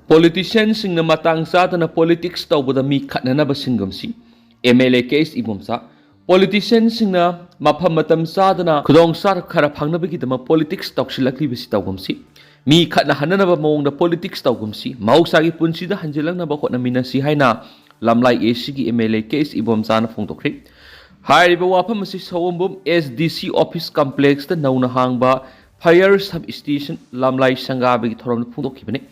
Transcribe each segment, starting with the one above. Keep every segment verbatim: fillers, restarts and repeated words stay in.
ꯄꯣꯂꯤꯇꯤꯁꯤꯌꯥꯟꯁꯤꯡꯅ ꯃꯇꯥꯡ ꯆꯥꯗꯅ ꯄꯣꯂꯤꯇꯤꯛꯁ ꯇꯧꯕꯗ ꯃꯤ ꯈꯠꯅꯅꯕ ꯁꯤꯟꯒꯨꯝꯁꯤ꯫ ꯑꯦꯝ ꯑꯦꯜ ꯑꯦ ꯀꯦ ꯑꯦꯁ ꯏꯕꯣꯝꯆꯥ, ꯄꯣꯂꯤꯇꯤꯁꯤꯌꯥꯟꯁꯤꯡꯅ ꯃꯐꯝ ꯃꯇꯝ ꯆꯥꯗꯅ ꯈꯨꯗꯣꯡꯆꯥ ꯈꯔ ꯐꯪꯅꯕꯒꯤꯗꯃꯛ ꯄꯣꯂꯤꯇꯤꯛꯁ ꯇꯧꯁꯤꯜꯂꯛꯂꯤꯕꯁꯤ ꯇꯧꯒꯨꯝꯁꯤ꯫ ꯃꯤ ꯈꯠꯅꯍꯟꯅꯅꯕ ꯃꯑꯣꯡꯗ ꯄꯣꯂꯤꯇꯤꯛꯁ ꯇꯧꯒꯨꯝꯁꯤ꯫ ꯃꯍꯧꯁꯥꯒꯤ ꯄꯨꯟꯁꯤꯗ ꯍꯟꯖꯤꯜꯂꯛꯅꯕ ꯍꯣꯠꯅꯃꯤꯟꯅꯁꯤ ꯍꯥꯏꯅ ꯂꯝꯂꯥꯏ ꯑꯦ ꯁꯤꯒꯤ M L A K S ꯏꯕꯣꯝꯆꯥꯅ ꯐꯣꯡꯗꯣꯛꯈ꯭ꯔꯤ꯫ ꯍꯥꯏꯔꯤꯕ ꯋꯥꯐꯝ ꯑꯁꯤ ꯁꯑꯣꯝꯕꯨꯝ ꯑꯦꯁ ꯗꯤ ꯁꯤ ꯑꯣꯐꯤꯁ ꯀꯝꯄ꯭ꯂꯦꯛꯁꯇ ꯅꯧꯅ ꯍꯥꯡꯕ ꯐꯥꯌꯔ ꯁꯕ ꯁ꯭ꯇꯦꯁꯟ ꯂꯝꯂꯥꯏ ꯁꯪꯒꯥꯕꯒꯤ ꯊꯧꯔꯝꯗ ꯐꯣꯡꯗꯣꯛꯈꯤꯕꯅꯤ꯫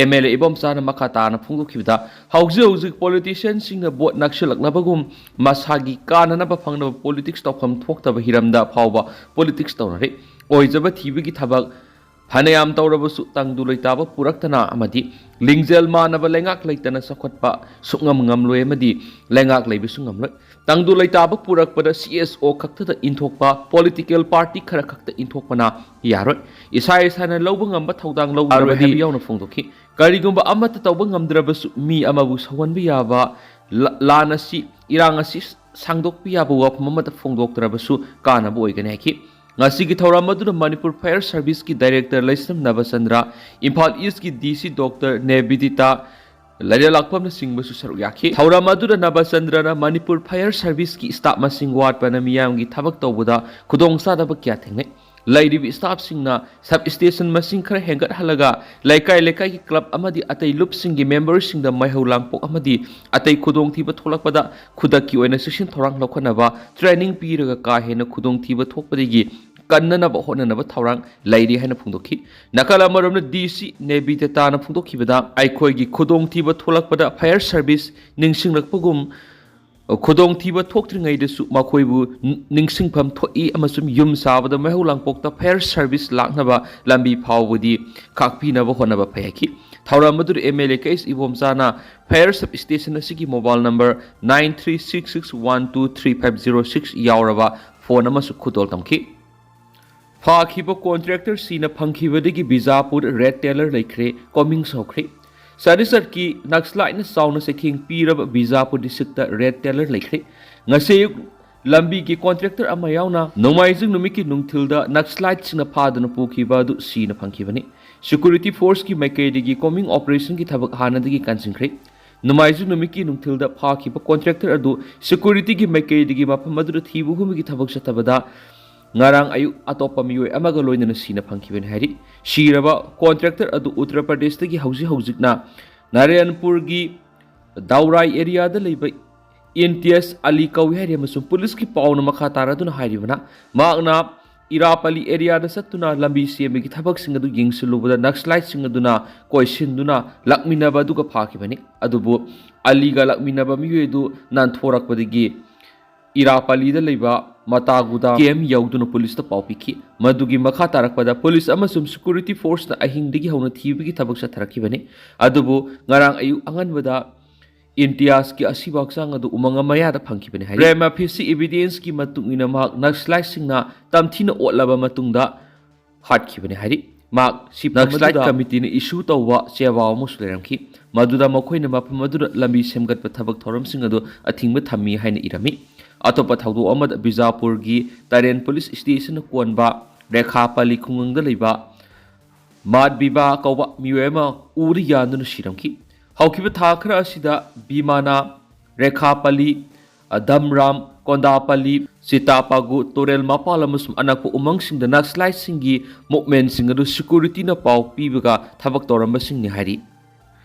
ꯑꯦꯝ ꯑꯦꯜ ꯑꯦ ꯏꯕꯣꯝꯆꯥꯅ ꯃꯈꯥ ꯇꯥꯅ ꯐꯣꯡꯗꯣꯛꯈꯤꯕꯗ, ꯍꯧꯖꯤꯛ ꯍꯧꯖꯤꯛ ꯄꯣꯂꯤꯇꯤꯁꯤꯌꯥꯟꯁꯤꯡꯅ ꯚꯣꯠ ꯅꯛꯁꯤꯜꯂꯛꯅꯕꯒꯨꯝ ꯃꯁꯥꯒꯤ ꯀꯥꯟꯅꯅꯕ ꯐꯪꯅꯕ ꯄꯣꯂꯤꯇꯤꯛꯁ ꯇꯧꯐꯝ ꯊꯣꯛꯇꯕ ꯍꯤꯔꯝꯗ ꯐꯥꯎꯕ ꯄꯣꯂꯤꯇꯤꯛꯁ ꯇꯧꯅꯔꯤ꯫ ꯑꯣꯏꯖꯕ ꯊꯤꯕꯒꯤ ꯊꯕꯛ ꯐꯅꯌꯥꯝ ꯇꯧꯔꯕꯁꯨ ꯇꯪꯗꯨ ꯂꯩꯇꯥꯕ ꯄꯨꯔꯛꯇꯅ ꯑꯃꯗꯤ ꯂꯤꯡꯖꯦꯜ ꯃꯥꯟꯅꯕ ꯂꯩꯉꯥꯛ ꯂꯩꯇꯅ ꯆꯥꯎꯈꯠꯄ ꯁꯨꯛꯉꯝ ꯉꯝꯂꯣꯏ ꯑꯃꯗꯤ ꯂꯩꯉꯥꯛ ꯂꯩꯕꯁꯨ ꯉꯝꯂꯣꯏ꯫ ꯇꯪꯗꯨ ꯂꯩꯇꯥꯕ ꯄꯨꯔꯛꯄꯗ ꯁꯤ ꯑꯦꯁ ꯑꯣ ꯈꯛꯇꯗ ꯏꯟꯊꯣꯛꯄ, ꯄꯣꯂꯤꯇꯤꯀꯦꯜ ꯄꯥꯔꯇꯤ ꯈꯔ ꯈꯛꯇ ꯏꯟꯊꯣꯛꯄꯅ ꯌꯥꯔꯣꯏ꯫ ꯏꯁꯥ ꯏꯁꯥꯅ ꯂꯧꯕ ꯉꯝꯕ ꯊꯧꯗꯥꯡ ꯂꯧꯔꯣꯏ ꯍꯥꯏꯕ ꯌꯥꯎꯅ ꯐꯣꯡꯗꯣꯛꯈꯤ꯫ ꯀꯔꯤꯒꯨꯝꯕ ꯑꯃꯠꯇ ꯇꯧꯕ ꯉꯝꯗ꯭ꯔꯕꯁꯨ ꯃꯤ ꯑꯃꯕꯨ ꯁꯧꯍꯟꯕ ꯌꯥꯕ ꯂ-, ꯂꯥꯟ ꯑꯁꯤ, ꯏꯔꯥꯡ ꯑꯁꯤ ꯁꯥꯡꯗꯣꯛꯄ ꯌꯥꯕ ꯋꯥꯐꯝ ꯑꯃꯠꯇ ꯐꯣꯡꯗꯣꯛꯇ꯭ꯔꯕꯁꯨ ꯀꯥꯟꯅꯕ ꯑꯣꯏꯒꯅꯤ ꯍꯥꯏꯈꯤ꯫ ꯉꯁꯤꯒꯤ ꯊꯧꯔꯝ ꯑꯗꯨꯗ ꯃꯅꯤꯄꯨꯔ ꯐꯥꯌꯔ ꯁꯔꯚꯤꯁꯀꯤ ꯗꯥꯏꯔꯦꯛꯇꯔ ꯂꯩꯁ꯭ꯔꯝ ꯅꯕꯆꯟꯗ꯭ꯔ, ꯏꯝꯐꯥꯜ ꯏꯁꯀꯤ ꯗꯤ ꯁꯤ ꯗꯣꯛꯇꯔ ꯅꯦꯕꯤꯗꯤꯇꯥ, ꯂꯩꯔꯂꯥꯛꯄꯝꯅꯆꯤꯡꯕꯁꯨ ꯁꯔꯨꯛ ꯌꯥꯈꯤ꯫ ꯊꯧꯔꯝ ꯑꯗꯨꯗ ꯅꯕꯆꯟꯗ꯭ꯔꯅ ꯃꯅꯤꯄꯨꯔ ꯐꯥꯌꯔ ꯁꯔꯚꯤꯁꯀꯤ ꯁ꯭ꯇꯥꯐ ꯃꯁꯤꯡ ꯋꯥꯠꯄꯅ ꯃꯤꯌꯥꯝꯒꯤ ꯊꯕꯛ ꯇꯧꯕꯗ ꯈꯨꯗꯣꯡꯆꯥꯗꯕ ꯀꯌꯥ ꯊꯦꯡꯅꯩ꯫ ꯂꯩꯔꯤꯕ ꯁ꯭ꯇꯥꯐꯁꯤꯡꯅ ꯁꯕ ꯁ꯭ꯇꯦꯁꯟ ꯃꯁꯤꯡ ꯈꯔ ꯍꯦꯟꯒꯠꯍꯜꯂꯒ ꯂꯩꯀꯥꯏ ꯂꯩꯀꯥꯏꯒꯤ ꯀ꯭ꯂꯕ ꯑꯃꯗꯤ ꯑꯇꯩ ꯂꯨꯞꯁꯤꯡꯒꯤ ꯃꯦꯝꯕꯔꯁꯤꯡꯗ ꯃꯩꯍꯧ ꯂꯥꯡꯄꯣꯛ ꯑꯃꯗꯤ ꯑꯇꯩ ꯈꯨꯗꯣꯡꯊꯤꯕ ꯊꯣꯛꯂꯛꯄꯗ ꯈꯨꯗꯛꯀꯤ ꯑꯣꯏꯅ ꯆꯦꯛꯁꯤꯟ ꯊꯧꯔꯥꯡ ꯂꯧꯈꯠꯅꯕ ꯇ꯭ꯔꯦꯅꯤꯡ ꯄꯤꯔꯒ ꯀꯥ ꯍꯦꯟꯅ ꯈꯨꯗꯣꯡꯊꯤꯕ ꯊꯣꯛꯄꯗꯒꯤ ꯀꯟꯅꯅꯕ ꯍꯣꯠꯅꯅꯕ ꯊꯧꯔꯥꯡ ꯂꯩꯔꯤ ꯍꯥꯏꯅ ꯐꯣꯡꯗꯣꯛꯈꯤ꯫ ꯅꯥꯀꯜ ꯑꯃꯔꯣꯝꯗ ꯗꯤ ꯁꯤ ꯅꯦꯕꯤꯗꯇꯥꯅ ꯐꯣꯡꯗꯣꯛꯈꯤꯕꯗ, ꯑꯩꯈꯣꯏꯒꯤ ꯈꯨꯗꯣꯡꯊꯤꯕ ꯊꯣꯛꯂꯛꯄꯗ ꯐꯥꯌꯔ ꯁꯔꯚꯤꯁ ꯅꯤꯡꯁꯤꯡꯂꯛꯄꯒꯨꯝ ꯈꯨꯗꯣꯡꯊꯤꯕ ꯊꯣꯛꯇ꯭ꯔꯤꯉꯩꯗꯁꯨ ꯃꯈꯣꯏꯕꯨ ꯅꯤꯡꯁꯤꯡꯐꯝ ꯊꯣꯛꯏ ꯑꯃꯁꯨꯡ ꯌꯨꯝ ꯁꯥꯕꯗ ꯃꯩꯍꯧ ꯂꯥꯡꯄꯣꯛꯇ ꯐꯥꯌꯔ ꯁꯔꯚꯤꯁ ꯂꯥꯛꯅꯕ ꯂꯝꯕꯤ ꯐꯥꯎꯕꯗꯤ ꯈꯥꯛꯄꯤꯅꯕ ꯍꯣꯠꯅꯕ ꯐꯩ ꯍꯥꯏꯈꯤ꯫ ꯊꯧꯔꯝ ꯑꯗꯨꯗ M L A K S ꯏꯕꯣꯝꯆꯥꯅ ꯐꯥꯌꯔ ꯁꯕ ꯁ꯭ꯇꯦꯁꯟ ꯑꯁꯤꯒꯤ mobile number nine three six six one two three five zero six ꯌꯥꯎꯔꯕ ꯐꯣꯟ ꯑꯃꯁꯨ ꯈꯨꯗꯣꯜ ꯇꯝꯈꯤ꯫ ꯐꯥꯈꯤꯕ ꯀꯣꯟꯇ꯭ꯔꯦꯛꯇꯔ ꯁꯤꯅ ꯐꯪꯈꯤꯕꯗꯒꯤ ꯕꯤꯖꯥꯄꯨꯔ ꯔꯦꯗ ꯇꯦꯂꯔ ꯂꯩꯈ꯭ꯔꯦ, ꯀꯣꯃꯤꯡꯁ ꯍꯧꯈ꯭ꯔꯦ꯫ ꯆꯥꯟꯗꯤꯒꯔꯀꯤ ꯅꯛꯁꯂꯥꯏꯠꯅ ꯆꯥꯎꯅ ꯆꯩꯊꯦꯡ ꯄꯤꯔꯕ ꯕꯤꯖꯥꯄꯨꯔ ꯗꯤꯁꯇ꯭ꯔꯤꯛꯇ ꯔꯦꯗ ꯇꯦꯂꯔ ꯂꯩꯈ꯭ꯔꯦ꯫ ꯉꯁꯤ ꯑꯌꯨꯛ ꯂꯝꯕꯤꯒꯤ ꯀꯣꯟꯇ꯭ꯔꯦꯛꯇꯔ ꯑꯃ ꯌꯥꯎꯅ ꯅꯣꯡꯃꯥꯏꯖꯤꯡ ꯅꯨꯃꯤꯠꯀꯤ ꯅꯨꯡꯊꯤꯜꯗ ꯅꯛꯁꯂꯥꯏꯠꯁꯤꯡꯅ ꯐꯥꯗꯨꯅ ꯄꯨꯈꯤꯕ ꯑꯗꯨ ꯁꯤꯅ ꯐꯪꯈꯤꯕꯅꯤ꯫ Security forceꯀꯤ ꯃꯥꯏꯀꯩꯗꯒꯤ combing operationꯒꯤ ꯊꯕꯛ ꯍꯥꯟꯅꯗꯒꯤ ꯀꯟꯁꯤꯟꯈ꯭ꯔꯦ꯫ ꯅꯣꯡꯃꯥꯏꯖꯤꯡ ꯅꯨꯃꯤꯠꯀꯤ ꯅꯨꯡꯊꯤꯜꯗ ꯐꯥꯈꯤꯕ contractor ꯑꯗꯨ securityꯒꯤ ꯃꯥꯏꯀꯩꯗꯒꯤ ꯃꯐꯝ ꯑꯗꯨꯗ ꯊꯤꯕ ꯍꯨꯝꯕꯒꯤ ꯊꯕꯛ ꯆꯠꯊꯕꯗ ꯉꯔꯥꯡ ꯑꯌꯨꯛ ꯑꯇꯣꯞꯄ ꯃꯤꯑꯣꯏ ꯑꯃꯒ ꯂꯣꯏꯅꯅ ꯁꯤꯅ ꯐꯪꯈꯤꯕꯅꯤ ꯍꯥꯏꯔꯤ꯫ ꯁꯤꯔꯕ contractor ꯑꯗꯨ ꯎꯠꯇꯔ ꯄ꯭ꯔꯗꯦꯁꯇꯒꯤ ꯍꯧꯖꯤꯛ ꯍꯧꯖꯤꯛꯅ ꯅꯥꯔꯥꯌꯟꯄꯨꯔꯒꯤ ꯗꯥꯎꯔꯥꯏ areaꯗ ꯂꯩꯕ ꯏꯟꯇꯤꯌꯥꯁ ꯑꯂꯤ ꯀꯧꯏ ꯍꯥꯏꯔꯤ ꯑꯃꯁꯨꯡ policeꯀꯤ ꯄꯥꯎꯅ ꯃꯈꯥ ꯇꯥꯔꯗꯨꯅ ꯍꯥꯏꯔꯤꯕꯅ, ꯃꯍꯥꯛꯅ ꯏꯔꯥꯄꯂꯤ areaꯗ ꯆꯠꯇꯨꯅ ꯂꯝꯕꯤ ꯁꯦꯝꯕꯒꯤ ꯊꯕꯛꯁꯤꯡ ꯑꯗꯨ ꯌꯦꯡꯁꯤꯜꯂꯨꯕꯗ Naxaliteꯁꯤꯡ ꯑꯗꯨꯅ ꯀꯣꯏꯁꯤꯟꯗꯨꯅ ꯂꯥꯛꯃꯤꯟꯅꯕ ꯑꯗꯨꯒ ꯐꯥꯈꯤꯕꯅꯤ꯫ ꯑꯗꯨꯕꯨ ꯑꯂꯤꯒ ꯂꯥꯛꯃꯤꯟꯅꯕ ꯃꯤꯑꯣꯏ ꯑꯗꯨ ꯅꯥꯟꯊꯣꯔꯛꯄꯗꯒꯤ ꯏꯔꯥꯄꯂꯤꯗ ꯂꯩꯕ ꯃꯇꯥꯒꯨꯗꯥ camp ꯌꯧꯗꯨꯅ policeꯇ ꯄꯥꯎ ꯄꯤꯈꯤ꯫ ꯃꯗꯨꯒꯤ ꯃꯈꯥ ꯇꯥꯔꯛꯄꯗ police ꯑꯃꯁꯨꯡ security forceꯅ ꯑꯍꯤꯡꯗꯒꯤ ꯍꯧꯅ ꯊꯤꯕꯒꯤ ꯊꯕꯛ ꯆꯠꯊꯔꯛꯈꯤꯕꯅꯤ꯫ ꯑꯗꯨꯕꯨ ꯉꯔꯥꯡ ꯑꯌꯨꯛ ꯑꯉꯟꯕꯗ ꯏꯟꯇꯤꯌꯥꯁꯀꯤ ꯑꯁꯤꯕ ꯍꯛꯆꯥꯡ ꯑꯗꯨ ꯎꯃꯪ ꯑꯃ ꯃꯌꯥꯗ ꯐꯪꯈꯤꯕꯅꯤ ꯍꯥꯏꯔꯤ꯫ Prima facie evidenceꯀꯤ ꯃꯇꯨꯡ ꯏꯟꯅ ꯃꯍꯥꯛ Naxaliteꯁꯤꯡꯅ ꯇꯝꯊꯤꯅ ꯑꯣꯠꯂꯕ ꯃꯇꯨꯡꯗ ꯍꯥꯠꯈꯤꯕꯅꯤ ꯍꯥꯏꯔꯤ꯫ ꯃꯍꯥꯛ ꯁꯤꯐꯝ Naxalite ꯑꯗꯨꯗ committeeꯅ issue ꯇꯧꯕ ꯆꯦꯋꯥꯎ ꯑꯃꯁꯨ ꯂꯩꯔꯝꯈꯤ, ꯃꯗꯨꯗ ꯃꯈꯣꯏꯅ ꯃꯐꯝ ꯑꯗꯨꯗ ꯂꯝꯕꯤ ꯁꯦꯝꯒꯠꯄ ꯊꯕꯛ ꯊꯧꯔꯝꯁꯤꯡ ꯑꯗꯨ ꯑꯊꯤꯡꯕ ꯊꯝꯃꯤ ꯍꯥꯏꯅ ꯏꯔꯝꯃꯤ꯫ ꯑꯇꯣꯞꯄ ꯊꯧꯗꯣꯛ ꯑꯃꯗ ꯕꯤꯖꯥꯄꯨꯔꯒꯤ ꯇꯔꯦꯟ police stationꯅ ꯀꯣꯟꯕ ꯔꯦꯈꯥꯄꯂꯤ ꯈꯨꯡꯒꯪꯗ ꯂꯩꯕ ꯃꯥꯠ ꯕꯤꯕꯥ ꯀꯧꯕ ꯃꯤꯑꯣꯏ ꯑꯃ ꯎꯗ ꯌꯥꯟꯗꯨꯅ ꯁꯤꯔꯝꯈꯤ꯫ ꯍꯧꯈꯤꯕ ꯊꯥ ꯈꯔ ꯑꯁꯤꯗ ꯕꯤꯃꯥꯅꯥ, ꯔꯦꯈꯥꯄꯂꯤ, ꯗꯝꯔꯥꯝ, ꯀꯣꯟꯗꯥꯄꯂꯤ, ꯁꯤꯇꯥꯄꯥꯒꯨ, ꯇꯨꯔꯦꯜ ꯃꯄꯥꯜ ꯑꯃꯁꯨꯡ ꯑꯅꯛꯄ ꯎꯃꯪꯁꯤꯡꯗ Naxaliteꯁꯤꯡꯒꯤ movementꯁꯤꯡ ꯑꯗꯨ securityꯅ ꯄꯥꯎ ꯄꯤꯕꯒ ꯊꯕꯛ ꯇꯧꯔꯝꯕꯁꯤꯡꯅꯤ ꯍꯥꯏꯔꯤ꯫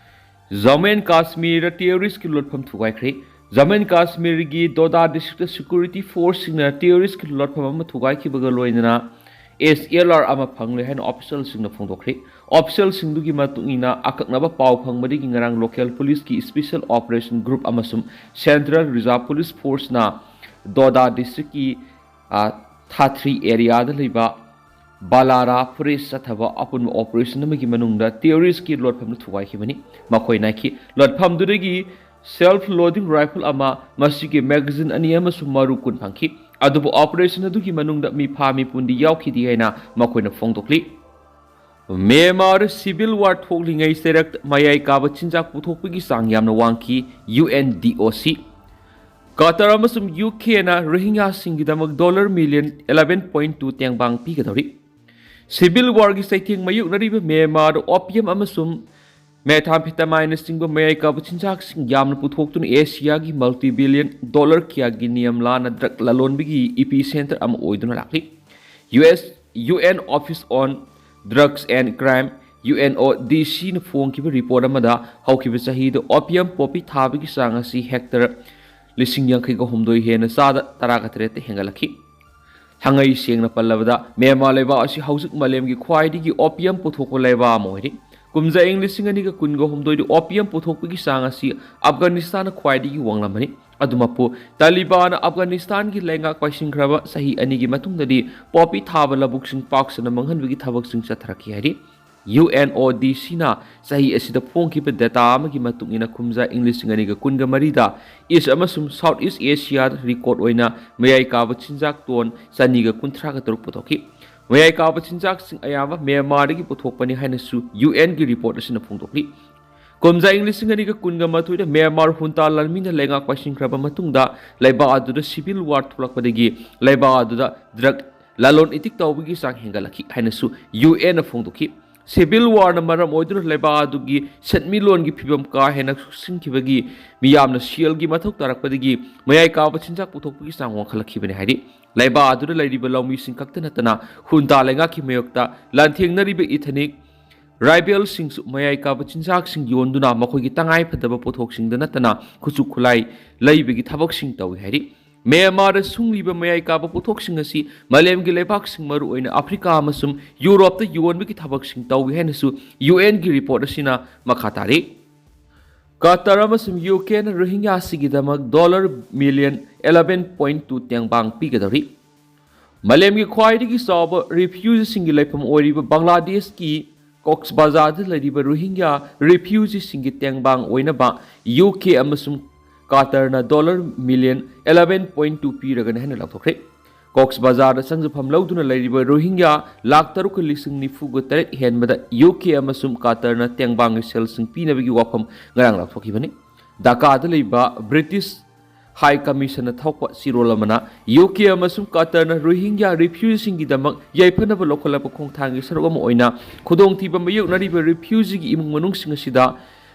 ꯖꯝꯃꯨ ꯑꯦꯟ ꯀꯥꯁꯃꯤꯔꯗ terroristꯀꯤ ꯂꯣꯠꯐꯝ ꯊꯨꯒꯥꯏꯈ꯭ꯔꯦ꯫ ꯖꯝꯃꯨ ꯑꯦꯟ ꯀꯥꯁꯃꯤꯔꯒꯤ ꯗꯣꯗꯥ districtꯇ security forceꯁꯤꯡꯅ terroristꯀꯤ ꯂꯣꯠꯐꯝ ꯑꯃ ꯊꯨꯒꯥꯏꯈꯤꯕꯒ ꯂꯣꯏꯅꯅ S L R ꯑꯃ ꯐꯪꯂꯦ ꯍꯥꯏꯅ officialꯁꯤꯡꯅ ꯐꯣꯡꯗꯣꯛꯈ꯭ꯔꯦ꯫ Officialꯁꯤꯡꯗꯨꯒꯤ ꯃꯇꯨꯡ ꯏꯟꯅ, ꯑꯀꯛꯅꯕ ꯄꯥꯎ ꯐꯪꯕꯗꯒꯤ ꯉꯔꯥꯡ local policeꯀꯤ special operation group ꯑꯃꯁꯨꯡ Central Reserve Police Forceꯅ ꯗꯣꯗꯥ districtꯀꯤ, ꯑ, ꯊꯥꯊ꯭ꯔꯤ areaꯗ ꯂꯩꯕ ꯕꯥꯂꯥꯔꯥ forest ꯆꯠꯊꯕ ꯑꯄꯨꯟꯕ operation ꯑꯃꯒꯤ ꯃꯅꯨꯡꯗ terroristꯀꯤ ꯂꯣꯠꯐꯝꯗꯨ ꯊꯨꯒꯥꯏꯈꯤꯕꯅꯤ꯫ ꯃꯈꯣꯏꯅ ꯍꯥꯏꯈꯤ, ꯂꯣꯠꯐꯝꯗꯨꯗꯒꯤ self loading rifle ꯑꯃ, ꯃꯁꯤꯒꯤ magazine ꯑꯅꯤ ꯑꯃꯁꯨꯡ ꯃꯔꯨ ꯀꯨꯟ ꯐꯪꯈꯤ꯫ ꯑꯗꯨꯕꯨ operation ꯑꯗꯨꯒꯤ ꯃꯅꯨꯡꯗ ꯃꯤꯐꯥ ꯃꯤꯄꯨꯟꯗꯤ ꯌꯥꯎꯈꯤꯗꯦ ꯍꯥꯏꯅ ꯃꯈꯣꯏꯅ ꯐꯣꯡꯗꯣꯛꯂꯤ꯫ ꯃ꯭ꯌꯥꯟꯃꯥꯔ civil war ꯊꯣꯛꯂꯤꯉꯩ ꯆꯩꯔꯛ ꯃꯌꯥꯏ ꯀꯥꯕ ꯆꯤꯟꯖꯥꯛ ꯄꯨꯊꯣꯛꯄꯒꯤ ꯆꯥꯡ ꯌꯥꯝꯅ ꯋꯥꯡꯈꯤ, U N D O C꯫ Cutter ꯑꯃꯁꯨꯡ U Kꯅ ꯔꯣꯍꯤꯡꯒ꯭ꯌꯥꯁꯤꯡꯒꯤꯗꯃꯛ dollar million eleven point two ꯇꯦꯡꯕꯥꯡ ꯄꯤꯒꯗꯧꯔꯤ꯫ Civil Warꯒꯤ ꯆꯩꯊꯦꯡ ꯃꯥꯌꯣꯛꯅꯔꯤꯕ ꯃ꯭ꯌꯥꯟꯃꯥꯔꯗ opium ꯑꯃꯁꯨꯡ methamphetamine ꯃꯌꯥꯏ ꯀꯥꯕ ꯆꯤꯟꯖꯥꯛꯁꯤꯡ ꯌꯥꯝꯅ ꯄꯨꯊꯣꯛꯇꯨꯅ ꯑꯦꯁꯤꯌꯥꯒꯤ multi billion dollar ꯀꯌꯥꯒꯤ ꯅꯤꯌꯝ ꯂꯥꯟꯅ drug ꯂꯂꯣꯟꯕꯒꯤ epicenter ꯑꯃ ꯑꯣꯏꯗꯨꯅ ꯂꯥꯛꯂꯤ꯫ U S, UN Office on Drugs and Crime, UNODCꯅ ꯐꯣꯡꯈꯤꯕ report ꯑꯃꯗ ꯍꯧꯈꯤꯕ ꯆꯍꯤꯗ opium poppy ꯊꯥꯕꯒꯤ ꯆꯥꯡ ꯑꯁꯤ hectare ꯂꯤꯁꯤꯡ ꯌꯥꯡꯈꯩꯒ ꯍꯨꯝꯗꯣꯏ ꯍꯦꯟꯅ ꯆꯥꯗ ꯇꯔꯥꯒ ꯇꯔꯦꯠꯇ ꯍꯦꯟꯒꯠꯂꯛꯈꯤ꯫ ꯊꯥꯡꯉꯩ ꯁꯦꯡꯅ ꯄꯜꯂꯕꯗ, ꯃ꯭ꯌꯥꯟꯃꯥꯔ ꯂꯩꯕꯥꯛ ꯑꯁꯤ ꯍꯧꯖꯤꯛ ꯃꯥꯂꯦꯝꯒꯤ ꯈ꯭ꯋꯥꯏꯗꯒꯤ opium ꯄꯨꯊꯣꯛꯄ ꯂꯩꯕꯥꯛ ꯑꯃ ꯑꯣꯏꯔꯤ꯫ ꯀꯨꯝꯖꯥ ꯏꯪ ꯂꯤꯁꯤꯡ ꯑꯅꯤꯒ ꯀꯨꯟꯒ ꯍꯨꯝꯗꯣꯏꯗ opium ꯄꯨꯊꯣꯛꯄꯒꯤ ꯆꯥꯡ ꯑꯁꯤ ꯑꯐꯒꯥꯅꯤꯁꯇꯥꯟꯅ ꯈ꯭ꯋꯥꯏꯗꯒꯤ ꯋꯥꯡꯂꯝꯕꯅꯤ꯫ ꯑꯗꯨꯃꯛꯄꯨ, ꯇꯥꯂꯤꯕꯥꯟꯅ ꯑꯐꯒꯥꯅꯤꯁꯇꯥꯟꯒꯤ ꯂꯩꯉꯥꯛ ꯄꯥꯏꯁꯤꯟꯈ꯭ꯔꯕ ꯆꯍꯤ ꯑꯅꯤꯒꯤ ꯃꯇꯨꯡꯗꯗꯤ poppy ꯊꯥꯕ ꯂꯧꯕꯨꯛꯁꯤꯡ ꯄꯥꯛ ꯁꯟꯅ ꯃꯥꯡꯍꯟꯕꯒꯤ ꯊꯕꯛꯁꯤꯡ ꯆꯠꯊꯔꯛꯈꯤ ꯍꯥꯏꯔꯤ꯫ UNODCꯅ ꯆꯍꯤ ꯑꯁꯤꯗ ꯐꯣꯡꯈꯤꯕ data ꯑꯃꯒꯤ ꯃꯇꯨꯡ ꯏꯟꯅ, ꯀꯨꯝꯖꯥ ꯏꯪ ꯂꯤꯁꯤꯡ ꯑꯅꯤꯒ ꯀꯨꯟꯒ ꯃꯔꯤꯗ East ꯑꯃꯁꯨꯡ South East Asiaꯗ record ꯑꯣꯏꯅ ꯃꯌꯥꯏ ꯀꯥꯕ ꯆꯤꯟꯖꯥꯛ ton ꯆꯅꯤꯒ ꯀꯨꯟꯊ꯭ꯔꯥꯒ ꯇꯔꯨꯛ ꯄꯨꯊꯣꯛꯈꯤ꯫ ꯃꯌꯥꯏ ꯀꯥꯕ ꯆꯤꯟꯖꯥꯛꯁꯤꯡ ꯑꯌꯥꯝꯕ ꯃ꯭ꯌꯥꯟꯃꯥꯔꯗꯒꯤ ꯄꯨꯊꯣꯛꯄꯅꯤ ꯍꯥꯏꯅꯁꯨ UNꯒꯤ report ꯑꯁꯤꯅ ꯐꯣꯡꯗꯣꯛꯂꯤ꯫ ꯀꯨꯝꯖꯥ ꯏꯪ ꯂꯤꯁꯤꯡ ꯑꯅꯤꯒ ꯀꯨꯟꯒ ꯃꯥꯊꯣꯏꯗ ꯃ꯭ꯌꯥꯟꯃꯥꯔ ꯍꯨꯟꯇꯥ ꯂꯥꯟꯃꯤꯅ ꯂꯩꯉꯥꯛ ꯄꯥꯏꯁꯤꯟꯈ꯭ꯔꯕ ꯃꯇꯨꯡꯗ, ꯂꯩꯕꯥꯛ ꯑꯗꯨꯗ civil war ꯊꯣꯛꯂꯛꯄꯗꯒꯤ ꯂꯩꯕꯥꯛ ꯑꯗꯨꯗ drug ꯂꯂꯣꯟ ꯏꯇꯤꯛ ꯇꯧꯕꯒꯤ ꯆꯥꯡ ꯍꯦꯟꯒꯠꯂꯛꯈꯤ ꯍꯥꯏꯅꯁꯨ UNꯅ ꯐꯣꯡꯗꯣꯛꯈꯤ꯫ Civil warꯅ ꯃꯔꯝ ꯑꯣꯏꯗꯨꯅ ꯂꯩꯕꯥꯛ ꯑꯗꯨꯒꯤ ꯁꯦꯟꯃꯤꯠꯂꯣꯟꯒꯤ ꯐꯤꯕꯝ ꯀꯥ ꯍꯦꯟꯅ ꯁꯣꯛꯆꯤꯟꯈꯤꯕꯒꯤ ꯃꯤꯌꯥꯝꯅ ꯁꯦꯜꯒꯤ ꯃꯊꯧ ꯇꯥꯔꯛꯄꯗꯒꯤ ꯃꯌꯥꯏ ꯀꯥꯕ ꯆꯤꯟꯖꯥꯛ ꯄꯨꯊꯣꯛꯄꯒꯤ ꯆꯥꯡ ꯋꯥꯡꯈꯠꯂꯛꯈꯤꯕꯅꯤ ꯍꯥꯏꯔꯤ꯫ ꯂꯩꯕꯥꯛ ꯑꯗꯨꯗ ꯂꯩꯔꯤꯕ ꯂꯧꯃꯤꯁꯤꯡ ꯈꯛꯇ ꯅꯠꯇꯅ ꯍꯨꯟꯇꯥ ꯂꯩꯉꯥꯛꯀꯤ ꯃꯥꯌꯣꯛꯇ ꯂꯥꯟꯊꯦꯡꯅꯔꯤꯕ ethnic rivalꯁꯤꯡꯁꯨ ꯃꯌꯥꯏ ꯀꯥꯕ ꯆꯤꯟꯖꯥꯛꯁꯤꯡ ꯌꯣꯟꯗꯨꯅ ꯃꯈꯣꯏꯒꯤ ꯇꯉꯥꯏ ꯐꯗꯕ ꯄꯣꯠꯊꯣꯛꯁꯤꯡꯗ ꯅꯠꯇꯅ ꯈꯨꯠꯁꯨ ꯈꯨꯠꯂꯥꯏ ꯂꯩꯕꯒꯤ ꯊꯕꯛꯁꯤꯡ ꯇꯧꯏ ꯍꯥꯏꯔꯤ꯫ ꯃ꯭ꯌꯥꯟꯃꯥꯔꯗ ꯁꯨꯡꯂꯤꯕ ꯃꯌꯥꯏ ꯀꯥꯕ ꯄꯣꯠꯊꯣꯛꯁꯤꯡ ꯑꯁꯤ ꯃꯥꯂꯦꯝꯒꯤ ꯂꯩꯕꯥꯛꯁꯤꯡ, ꯃꯔꯨꯑꯣꯏꯅ ꯑꯐ꯭ꯔꯤꯀꯥ ꯑꯃꯁꯨꯡ ꯌꯨꯔꯣꯞꯇ ꯌꯣꯟꯕꯒꯤ ꯊꯕꯛꯁꯤꯡ ꯇꯧꯏ ꯍꯥꯏꯅꯁꯨ UNꯒꯤ report ꯑꯁꯤꯅ ꯃꯈꯥ ꯇꯥꯔꯤ꯫ ꯀꯇꯔ ꯑꯃꯁꯨꯡ UKꯅ ꯔꯣꯍꯤꯡꯒ꯭ꯌꯥꯁꯤꯡꯒꯤꯗꯃꯛ dollar million eleven point two ꯇꯦꯡꯕꯥꯡ ꯄꯤꯒꯗꯧꯔꯤ꯫ ꯃꯥꯂꯦꯝꯒꯤ ꯈ꯭ꯋꯥꯏꯗꯒꯤ ꯆꯥꯎꯕ refugeeꯁꯤꯡꯒꯤ ꯂꯩꯐꯝ ꯑꯣꯏꯔꯤꯕ ꯕꯪꯒ꯭ꯂꯥꯗꯦꯁꯀꯤ ꯀꯣꯛꯁ ꯕꯖꯥꯔꯗ ꯂꯩꯔꯤꯕ ꯔꯣꯍꯤꯡꯒ꯭ꯌꯥ refugeeꯁꯤꯡꯒꯤ ꯇꯦꯡꯕꯥꯡ ꯑꯣꯏꯅꯕ UK ꯑꯃꯁꯨꯡ ꯀꯇꯔꯅ dollar million eleven point two ꯄꯤꯔꯒꯅꯤ ꯍꯥꯏꯅ ꯂꯥꯎꯊꯣꯛꯈ꯭ꯔꯦ꯫ ꯀꯣꯛꯁ ꯕꯖꯥꯔꯗ ꯆꯪꯖꯐꯝ ꯂꯧꯗꯨꯅ ꯂꯩꯔꯤꯕ ꯔꯣꯍꯤꯡꯒ꯭ꯌꯥ ꯂꯥꯈ ꯇꯔꯨꯛꯀ ꯂꯤꯁꯤꯡ ꯅꯤꯐꯨꯒ ꯇꯔꯦꯠ ꯍꯦꯟꯕꯗ UK ꯑꯃꯁꯨꯡ ꯀꯇꯔꯅ ꯇꯦꯡꯕꯥꯡꯒꯤ ꯁꯦꯜꯁꯤꯡ ꯄꯤꯅꯕꯒꯤ ꯋꯥꯐꯝ ꯉꯔꯥꯡ ꯂꯥꯎꯊꯣꯛꯈꯤꯕꯅꯤ꯫ ꯙꯥꯀꯥꯗ ꯂꯩꯕ ꯕ꯭ꯔꯤꯇꯤꯁ ꯍꯥꯏ ꯀꯃꯤꯁꯟꯅ ꯊꯣꯛꯄ ꯆꯦꯔꯣꯜ ꯑꯃꯅ ꯌꯨ ꯀꯦ ꯑꯃꯁꯨꯡ ꯀꯇꯔꯅ ꯔꯣꯍꯤꯡꯒ꯭ꯌꯥ ꯔꯤꯐ꯭ꯌꯨꯖꯤꯁꯤꯡꯒꯤꯗꯃꯛ ꯌꯥꯏꯐꯅꯕ ꯂꯧꯈꯠꯂꯛꯄ ꯈꯣꯡꯊꯥꯡꯒꯤ ꯁꯔꯨꯛ ꯑꯃ ꯑꯣꯏꯅ ꯈꯨꯗꯣꯡꯊꯤꯕ ꯃꯥꯌꯣꯛꯅꯔꯤꯕ ꯔꯤꯐ꯭ꯌꯨꯖꯤꯒꯤ ꯏꯃꯨꯡ ꯃꯅꯨꯡꯁꯤꯡ ꯑꯁꯤꯗ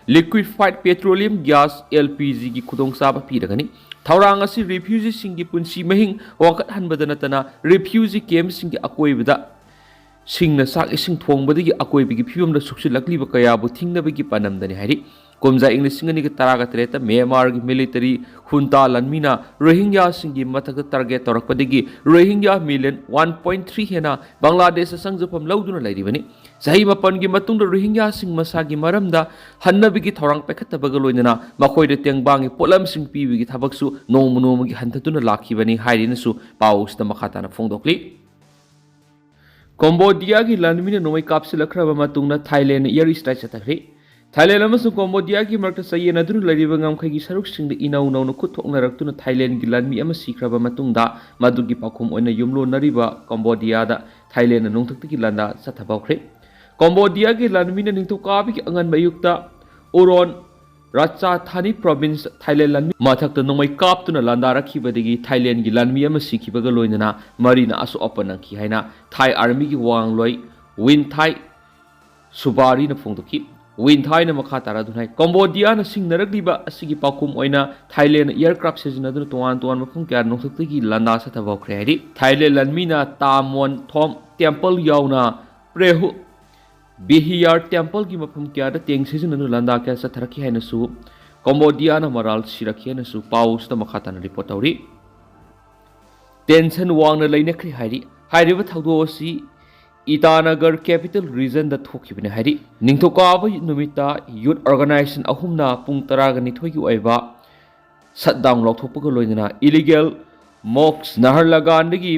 liquefied petroleum gas, L P G, ꯒꯤ ꯈꯨꯗꯣꯡꯆꯥꯕ ꯄꯤꯔꯒꯅꯤ꯫ ꯊꯧꯔꯥꯡ ꯑꯁꯤ ꯔꯤꯐ꯭ꯌꯨꯖꯤꯁꯤꯡꯒꯤ ꯄꯨꯟꯁꯤ ꯃꯍꯤꯡ ꯋꯥꯡꯈꯠꯍꯟꯕꯗ ꯅꯠꯇꯅ ꯔꯤꯐ꯭ꯌꯨꯖꯤ ꯀꯦꯝꯞꯁꯤꯡꯒꯤ ꯑꯀꯣꯏꯕꯗ ꯁꯤꯡꯅ ꯆꯥꯛ ꯏꯁꯤꯡ ꯊꯣꯡꯕꯗꯒꯤ ꯑꯀꯣꯏꯕꯒꯤ ꯐꯤꯕꯝꯗ ꯁꯣꯛꯆꯤꯜꯂꯛꯂꯤꯕ ꯀꯌꯥꯕꯨ ꯊꯤꯡꯅꯕꯒꯤ ꯄꯥꯟꯗꯝꯗꯅꯤ ꯍꯥꯏꯔꯤ꯫ ꯀꯨꯝꯖꯥ ꯏꯪ ꯂꯤꯁꯤꯡ ꯑꯅꯤꯒ ꯇꯔꯥꯒ ꯇꯔꯦꯠꯇ ꯃ꯭ꯌꯥꯟꯃꯥꯔꯒꯤ ꯃꯤꯂꯤꯇꯔꯤ ꯈꯨꯟꯇꯥ ꯂꯥꯟꯃꯤꯅ ꯔꯣꯍꯤꯡꯒ꯭ꯌꯥꯁꯤꯡꯒꯤ ꯃꯊꯛꯇ ꯇꯥꯔꯒꯦꯠ ꯇꯧꯔꯛꯄꯗꯒꯤ Rohingya million one point three ꯍꯦꯟꯅ ꯕꯪꯒ꯭ꯂꯥꯗꯦꯁꯇ ꯆꯪꯖꯐꯝ ꯂꯧꯗꯨꯅ ꯂꯩꯔꯤꯕꯅꯤ꯫ ꯆꯍꯤ ꯃꯥꯄꯟꯒꯤ ꯃꯇꯨꯡꯗ ꯔꯣꯍꯤꯡꯒ꯭ꯌꯥꯁꯤꯡ ꯃꯁꯥꯒꯤ ꯃꯔꯝꯗ ꯍꯟꯅꯕꯒꯤ ꯊꯧꯔꯥꯡ ꯄꯥꯏꯈꯠꯇꯕꯒ ꯂꯣꯏꯅꯅ ꯃꯈꯣꯏꯗ ꯇꯦꯡꯕꯥꯡꯒꯤ ꯄꯣꯠꯂꯝꯁꯤꯡ ꯄꯤꯕꯒꯤ ꯊꯕꯛꯁꯨ ꯅꯣꯡꯃ ꯅꯣꯡꯃꯒꯤ ꯍꯟꯊꯗꯨꯅ ꯂꯥꯛꯈꯤꯕꯅꯤ ꯍꯥꯏꯔꯤꯅꯁꯨ ꯄꯥꯎ ꯑꯁꯤꯗ ꯃꯈꯥ ꯇꯥꯅ ꯐꯣꯡꯗꯣꯛꯂꯤ꯫ ꯀꯣꯝꯕꯣꯗꯤꯌꯥꯒꯤ ꯂꯥꯟꯃꯤꯅ ꯅꯣꯡꯃꯩ ꯀꯥꯞꯁꯤꯜꯂꯛꯈ꯭ꯔꯕ ꯃꯇꯨꯡꯗ ꯊꯥꯏꯂꯦꯟꯗ air strike ꯆꯠꯊꯈ꯭ꯔꯦ꯫ ꯊꯥꯏꯂꯦꯟꯗ ꯑꯃꯁꯨꯡ ꯀꯣꯝꯕꯣꯗꯤꯌꯥꯒꯤ ꯃꯔꯛꯇ ꯆꯌꯦꯠꯅꯗꯨꯅ ꯂꯩꯔꯤꯕ ꯉꯝꯈꯩꯒꯤ ꯁꯔꯨꯛꯁꯤꯡꯗ ꯏꯅꯧ ꯅꯧꯅ ꯈꯨꯠ ꯊꯣꯛꯅꯔꯛꯇꯨꯅ ꯊꯥꯏꯂꯦꯟꯗꯒꯤ ꯂꯥꯟꯃꯤ ꯑꯃ ꯁꯤꯈ꯭ꯔꯕ ꯃꯇꯨꯡꯗ ꯃꯗꯨꯒꯤ ꯄꯥꯎꯈꯨꯝ ꯑꯣꯏꯅ ꯌꯨꯝꯂꯣꯟꯅꯔꯤꯕ ꯀꯣꯝꯕꯣꯗꯤꯌꯥꯗ ꯊꯥꯏꯂꯦꯟꯗ ꯅꯣꯡꯊꯛꯇꯒꯤ ꯂꯥꯟꯗꯥ ꯆꯠꯊꯕ ꯍꯧꯈ꯭ꯔꯦ꯫ ꯀꯣꯝꯕꯣꯗꯤꯌꯥꯒꯤ ꯂꯥꯟꯃꯤꯅ ꯅꯤꯡꯊꯧꯀꯥꯕꯒꯤ ꯑꯉꯟꯕ ꯑꯌꯨꯛꯇ ꯎꯔꯣꯟ ꯔꯥꯆꯥꯊꯥꯅꯤ ꯄ꯭ꯔꯣꯚꯤꯟꯁ ꯊꯥꯏꯂꯦꯟ ꯂꯥꯟꯃꯤ ꯃꯊꯛꯇ ꯅꯣꯡꯃꯩ ꯀꯥꯞꯇꯨꯅ ꯂꯥꯟꯗꯥꯔꯛꯈꯤꯕꯗꯒꯤ ꯊꯥꯏꯂꯦꯟꯒꯤ ꯂꯥꯟꯃꯤ ꯑꯃ ꯁꯤꯈꯤꯕꯒ ꯂꯣꯏꯅꯅ ꯃꯔꯤꯅ ꯑꯁꯣꯛ ꯑꯄꯟ ꯅꯪꯈꯤ ꯍꯥꯏꯅ ꯊꯥꯏ ꯑꯥꯔꯃꯤꯒꯤ ꯋꯥꯉꯥꯡꯂꯣꯏ ꯋꯤꯟ ꯊꯥꯏ ꯁꯨꯕꯥꯔꯤꯅ ꯐꯣꯡꯗꯣꯛꯈꯤ꯫ ꯋꯤꯟ ꯊꯥꯏꯅ ꯃꯈꯥ ꯇꯥꯔꯗꯨꯅ ꯍꯥꯏ, ꯀꯣꯝꯕꯣꯗꯤꯌꯥꯅ ꯁꯤꯡꯅꯔꯛꯂꯤꯕ ꯑꯁꯤꯒꯤ ꯄꯥꯎꯈꯨꯝ ꯑꯣꯏꯅ ꯊꯥꯏꯂꯦꯟꯗ aircraft ꯁꯤꯖꯤꯟꯅꯗꯨꯅ ꯇꯣꯉꯥꯟ ꯇꯣꯉꯥꯟꯕ ꯃꯐꯝ ꯀꯌꯥꯗ ꯅꯣꯡꯊꯛꯇꯒꯤ ꯂꯥꯟꯗꯥ ꯆꯠꯊꯕ ꯍꯧꯈ꯭ꯔꯦ ꯍꯥꯏꯔꯤ꯫ ꯊꯥꯏꯂꯦꯟ ꯂꯥꯟꯃꯤꯅ ꯇꯥꯃꯣꯟ ꯊꯣꯝ ꯇꯦꯝꯄꯜ ꯌꯥꯎꯅ ꯄ꯭ꯔꯦꯍꯨ ꯕꯤꯍꯤꯌꯥꯔ ꯇꯦꯝꯄꯜꯒꯤ ꯃꯐꯝ ꯀꯌꯥꯗ ꯇꯦꯡ ꯁꯤꯖꯤꯟꯅꯗꯨꯅ ꯂꯥꯟꯗꯥ ꯀꯌꯥ ꯆꯠꯊꯔꯛꯈꯤ ꯍꯥꯏꯅꯁꯨ ꯀꯣꯝꯕꯣꯗꯤꯌꯥꯅ ꯃꯔꯥꯜ ꯁꯤꯔꯛꯈꯤ ꯍꯥꯏꯅꯁꯨ ꯄꯥꯎ ꯑꯁꯤꯗ ꯃꯈꯥ ꯇꯥꯅ ꯔꯤꯄꯣꯔꯠ ꯇꯧꯔꯤ꯫ ꯇꯦꯟꯁꯟ ꯋꯥꯡꯅ ꯂꯩꯅꯈ꯭ꯔꯦ ꯍꯥꯏꯔꯤ꯫ ꯍꯥꯏꯔꯤꯕ ꯊꯧꯗꯣꯛ ꯑꯁꯤ ꯏꯇꯥꯅꯒꯔ ꯀꯦꯄꯤꯇꯦꯜ ꯔꯤꯖꯟꯗ ꯊꯣꯛꯈꯤꯕꯅꯤ ꯍꯥꯏꯔꯤ꯫ ꯅꯤꯡꯊꯧꯀꯥꯕ ꯅꯨꯃꯤꯠꯇ ꯌꯨꯠ ꯑꯣꯔꯒꯅꯥꯏꯖꯦꯁꯟ ꯑꯍꯨꯝꯅ ꯄꯨꯡ ꯇꯔꯥꯒ ꯅꯤꯊꯣꯏꯒꯤ ꯑꯣꯏꯕ ꯁꯠꯗꯥꯎꯟ ꯂꯥꯎꯊꯣꯛꯄꯒ ꯂꯣꯏꯅꯅ ꯏꯂꯤꯒꯦꯜ ꯃꯣꯛꯁ ꯅꯍꯔꯂꯒꯥꯟꯗꯒꯤ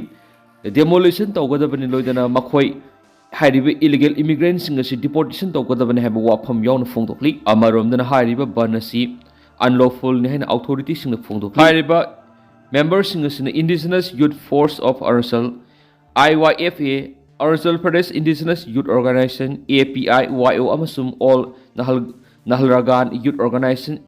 ꯗꯦꯃꯣꯂꯤꯁꯟ ꯇꯧꯒꯗꯕꯅꯤ, ꯂꯣꯏꯅꯅ ꯃꯈꯣꯏ ꯍꯥꯏꯔꯤꯕ ꯏꯂꯤꯒꯦꯜ ꯏꯃꯤꯒ꯭ꯔꯦꯟꯁꯤꯡ ꯑꯁꯤ ꯗꯤꯄꯣꯔꯇꯦꯁꯟ ꯇꯧꯒꯗꯕꯅꯤ ꯍꯥꯏꯕ ꯋꯥꯐꯝ ꯌꯥꯎꯅ ꯐꯣꯡꯗꯣꯛꯂꯤ꯫ ꯑꯃꯔꯣꯝꯗꯅ ꯍꯥꯏꯔꯤꯕ ꯕꯟ ꯑꯁꯤ ꯑꯟꯂꯣꯐꯨꯜꯅꯤ ꯍꯥꯏꯅ ꯑꯣꯊꯣꯔꯤꯇꯤꯁꯤꯡꯅ ꯐꯣꯡꯗꯣꯛꯂꯤ꯫ ꯍꯥꯏꯔꯤꯕ ꯃꯦꯝꯕꯔꯁꯤꯡ ꯑꯁꯤꯅ Indigenous Youth Force of Arunachal, I Y F A, Arunachal Pradesh Indigenous Youth Organization, A P I Y O, ꯑꯃꯁꯨꯡ All Nahal Nahalragan Youth Organization,